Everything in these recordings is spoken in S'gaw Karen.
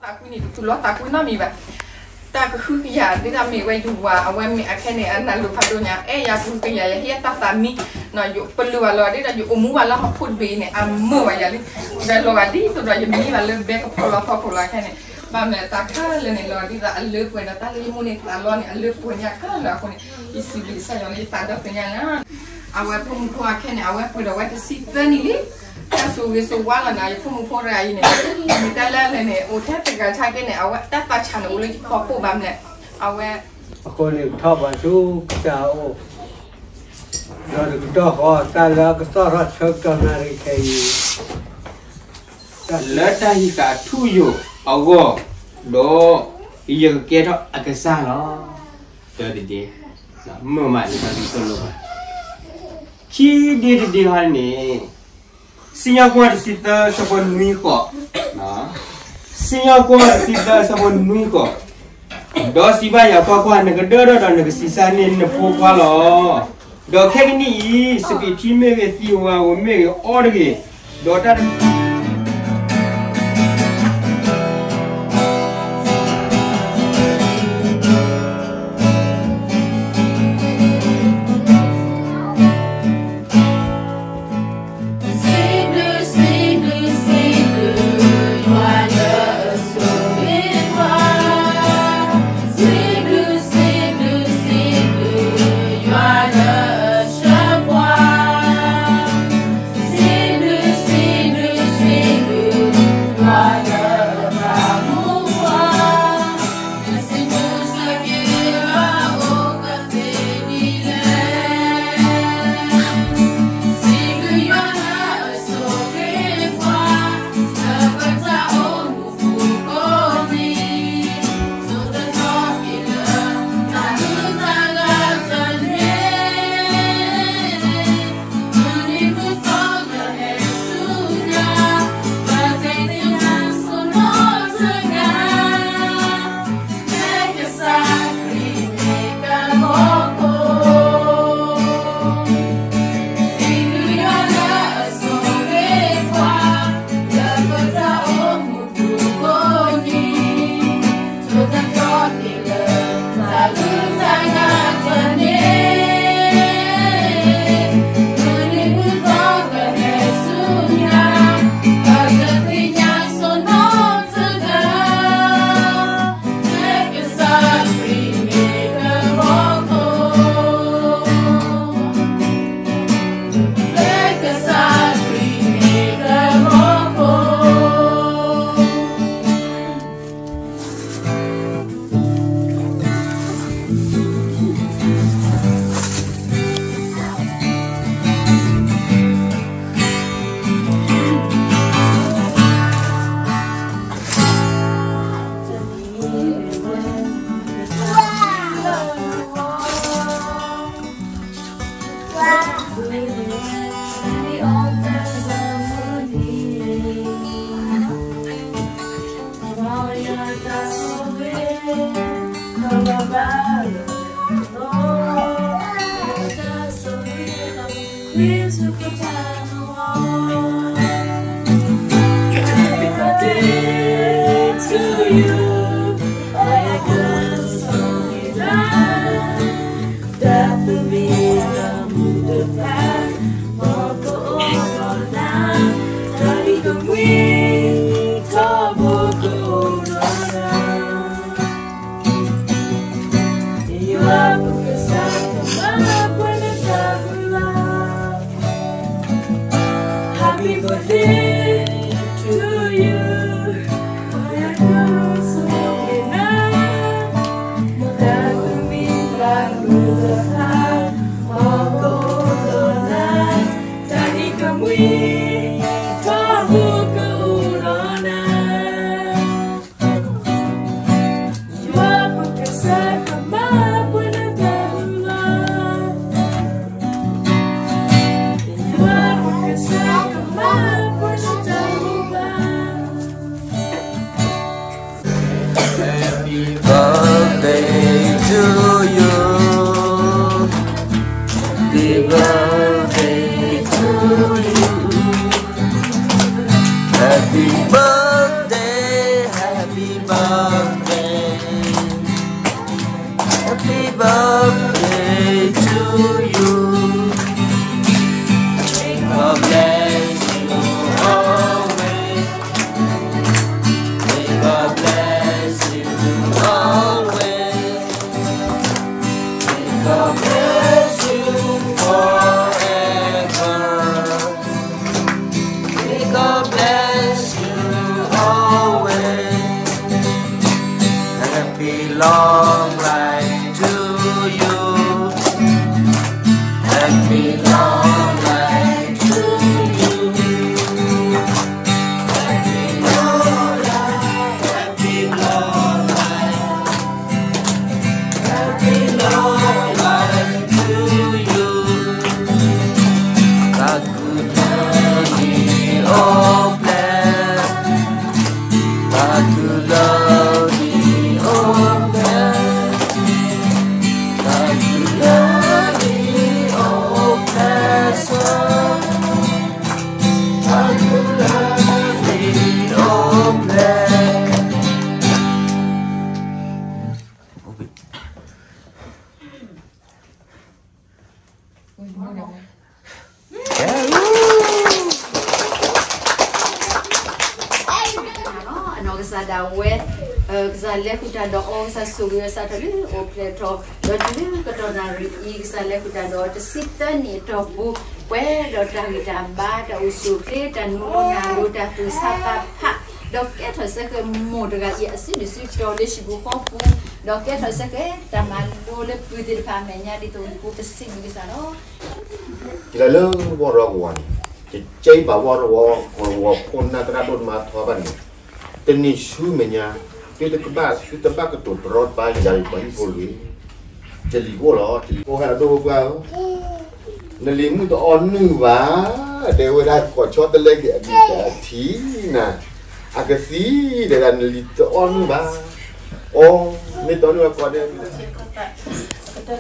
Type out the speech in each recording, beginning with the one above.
သးကွံန့ၣ် တတူၢ်လိာ်သးကွံနီတမံၤဘၣ်. တၢ်ကဟုကယာ်ဒ်တၢ်မ့ၢ်ဝဲယဝၤ အဝဲမ့ၢ်အခဲန့ၣ် အနၢ်လိၤဖးဒိၣ်ညါ အဲၣ်ယၤကဟုကယာ် ယဟ့ၣ်အတၢ်သးမံ, ယပလၢၢ်ဘၣ်လီၤ ဒ်ဒီးယအိၣ်မူဘၣ်လၢဟီၣ်ခိၣ်တဘ့ၣ်အံၤန့ၣ် အမုာ်ဘၣ်ယၤလံ. ဒီးလီၤဂာ်ဒ်သိးဒီးယမံဘၣ်လၢဘဲကဖီလီၤဖီခိၣ်လီၤခဲန့ၣ်, ဘၣ်မနုၤတၢ်ခဲလၢာ်န့ၣ် လီၤဒ်သိးအလၢပှဲၤဒီး တၢ်လၢယမိၢ်န့ၣ်သးလီန့ၣ် အလၢပှဲၤညါခဲလၢာ်အဃိန့ၣ်, ယစံးဘျုးကစၢ်ယွၤလၢယသးဒီဖျၢၣ်ညါလီၤ. အဝဲဖိမုၣ်ဖိအခဲန့ၣ် အဝဲပှဲၤဒီးဝဲတဆံသၢနံၣ်လံ. တၢ်ဆိၣ်ဂ့ၤဆိၣ်ဝါလီၤန့ၣ် ယဖိမုၣ်ဖိတဂၤအံၤန့ၣ် မ့ၢ်တၢ်လၢအလဲၣ်န့ၣ် အိၣ်ထဲတဂၤဆါက့န့ၣ် အဝဲတၢ်သးဆးန့ၣ် အိၣ်လၢယဖီခိၣ်ဘၣ်မနုၤလဲၣ်, အဝဲ အဃိန့ၣ် ကထီၣ်ပှၤဆူကစၢ်အအိၣ်, ဒီးတကတီၢ်ဃီတၢ်လၢအကစီၣ်ထီၣ်ဆၢကတီၢ်နၣ်ရံၣ်ခဲအံၤ လၢတၢ်ဟံးဃာ်ထူယိာ်အဂီၢ်, ဒီးယကကဲထီၣ်အကစၢ်လီၤ. တၢ်တဒ့, မုာ်မးန့ၣ် တၢ်ဒ်သိးလိာ်ဘၣ်. ခံဒ့တဒ့ဟီန့ၣ်, စံၣ်ညီၣ်ကွီၢ်တဆံသၢဆၢဖိနွံဃိး, စံၣ်ညီၣ်ကွီၢ်တဆံသၢဆၢဖိနွံဃိး, ဒီးစံးဘၣ်ယၤ ကွၢ်ကွၢ်, နကဒၢထီၣ်ဒီးနကဆံးစၢ်န့ၢ်နဖိခွါလီၤ. ဒီးခဲကနံၣ်အံၤ စပံးထံမ့ၢ်ဂ့ၤ, သံၣ်ဝါဧိၤမ့ၢ်ဂ့ၤ, အီၣ်တဂ့ၤ, ဒီးတၢ်တ Happy birthday to you. God bless you forever. May God bless you always. Happy long life to you. Happy long life to you. Happy long life, happy long life. Happy long life to you. Thank you, Lord, oh bless. Thank you, Lord, oh bless. Thank you, Lord, oh bless. Thank you, Lord, oh bless. Woo! အနီၢ်ကစၢ်ဒၣ်ဝဲ, ကစၢ်လဲၤဃုာ်တၢ်ဒီးအီၤ, ကစၢ်ဆိၣ်ဂ့ၤအီၤစးထီၣ်လၢအိၣ်ဖျဲၣ်ထီၣ်, ဒီးတုၤလၢကတီၢ်နၣ်ရံၣ်အံၤ, ကစၢ်လဲၤဃုာ်တၢ်ဒီးတဆံသၢနံၣ်အတီၢ်ပူၤ, ပှဲၤဒီးတၢ်ဂံၢ်တၢ်ဘါ, တၢ်အိၣ်ဆူၣ်အိၣ်ချ့, တၢ်နူၤလိနၤလိ, တၢ်သူၣ်ဆါသးဖး, ဒီးကဲထီၣ်စ့ၢ်ကီးမိၢ်တဂၤအံၤအစုဒုၣ်စုတီၤလၢဟံၣ်ပူၤဃီပူၤ, ဒီးကဲထီၣ်စ့ၢ်ကီးတၢ်မၤလိလၢပျုၤသ့ၣ်တဖၣ်အမဲာ်ညါဒ်သိးအံၤပူၤ, ပစံးဘျုးကစၢ်လီၤ. ယလဲၤလၢဝီရီကဝီၤန့ၣ်, ယကဲဘၣ်ဝီရီဝီ, ဝီခိၣ်နၢ်သရၣ်ဒိၣ်တမၤထီဘၣ်န့ၣ်, တနံၤဆူမဲာ်ညါ, သုတကဘၣ်, သုတဘၣ်ကတိၤတရီတပါယၤအံၤပှၤဟံၣ်ဖိတဂ့ၤ. တလံၤအိၣ်လီၤ, တလံၤအိၣ်ဟဲဒီးဒိၣ်ပှၢ်ဧၢ, နလံၤမုၣ်တအီၣ်နုၢ်ဘၣ်, တဲဝဲဒၣ်ကိးဆီတလဲက့ၤအမံၤတၢ်ထံၣ်နၤ, အကသံ, တဲဒၣ်နလံၤတအီၣ်နုၢ်ဘၣ်, အိ, မ့ၢ်တအီၣ်နုၢ်ဘၣ်ကိးဒဲး ကတၢၢ်လၢတၢ်ဘျုးစ့ၢ်ကီး, တၢ်ဒ်ဘၣ်ဟံၣ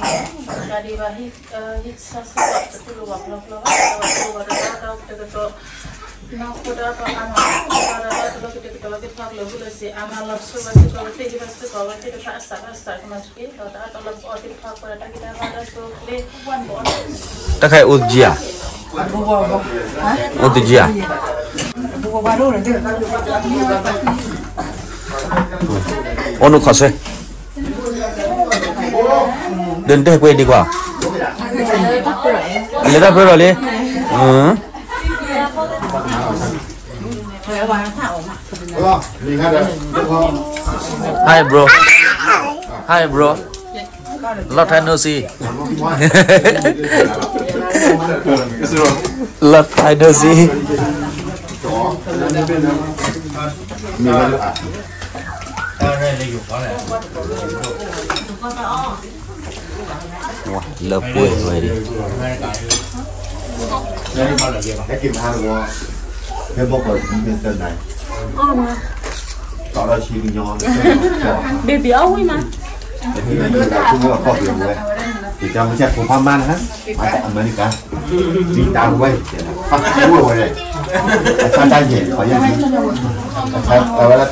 ်, ဟံၣ်ဆၢဆၢကီး တတူၢ်လိာ်ဘၣ်ဖျီဖျီဘၣ်, တတူၢ်လိာ်ဘၣ်တၢ်ဒီးတကတီၢ်, နီၢ်ခိတၢ်ပှၤအါမး, တၢ်ဒီးတၢ်တလီၢ်ကတၢၢ်ကတီၤလီၤက့ၤထီၣ်ကလၢာ်ဟူလၢာ်စ့ၢ်, အါမးလီၤဆိဝဲစ့ၢ်ကီး, ဝဲသ့ၣ်ဟ့ၣ်ဘၣ်စ့ၢ်ကီးဝဲသ့ၣ်တဖၣ်အစးဘၣ်စးကမၤစ့ၢ်ကီး, ဒီးတၢ်အၢတၢ်လီၢ်ပအီၣ်သ့ၣ်တဖၣ်ပှဲၤဒီးတၢ်ဂံၢ်တၢ်ဘါတၢ်ဆိၣ်ချ့, တၢ်ခါအံၤအိၣ်တယံၤဧါ, အိၣ်တယံၤဧါ, အိၣ်နုၢ်ခီၣ်ဆၢ, ဒီးနတဟဲပှဲၤဒံးကွၢ်, လဲၤတၢ်ပၢၢ်ဒီးလံ, Hi, bro. Hi, bro. Long time no see. Long time no see. လၢပှဲၤဝဲဒၣ်, ဟဲက့ၤမဟါလဝီ, ဟဲဘီကီၢ်မ့ၢ်သၢနၤ, တီၤလီၤဆံကညီ, baby အီၣ်ဝံၣ်မး, ဟဲက့ၤမဟါလဝီ, ကီၢ်ပယီၤဝဲ, ယတၢ်မ့ၢ်ဆဲးဖိဖးမါနဟါ, အမဲရကၤ, မံတၢ်ဝဲ, ဖးဝဲဝဲ, အဆါတၢ်ယဲၢ်, အဝဲဒၣ်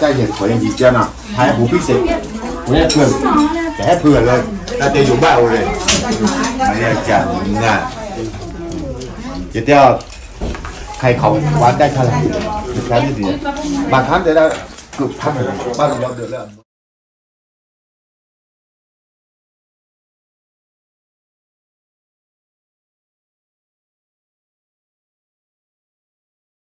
တၢ်ယဲၢ် ခွဲးယံၤကၢနီၤ, ဟဲပူၤဖံးစ့း, ဝဲဟဲဖုး, ကဟဲဖုးလၢ, တၢ်တဲယိၤဘၣ်ဝဲ, မ့ၢ်ကနၤ, ယတဲအီၤ, ခဲအံၤခီဝဲတၢ်ဆါလၢ, တၢ်ဒ်, ဘၣ်ခါတဲဒၣ်, ကဖးဘၣ်လီၤဒီးလၢ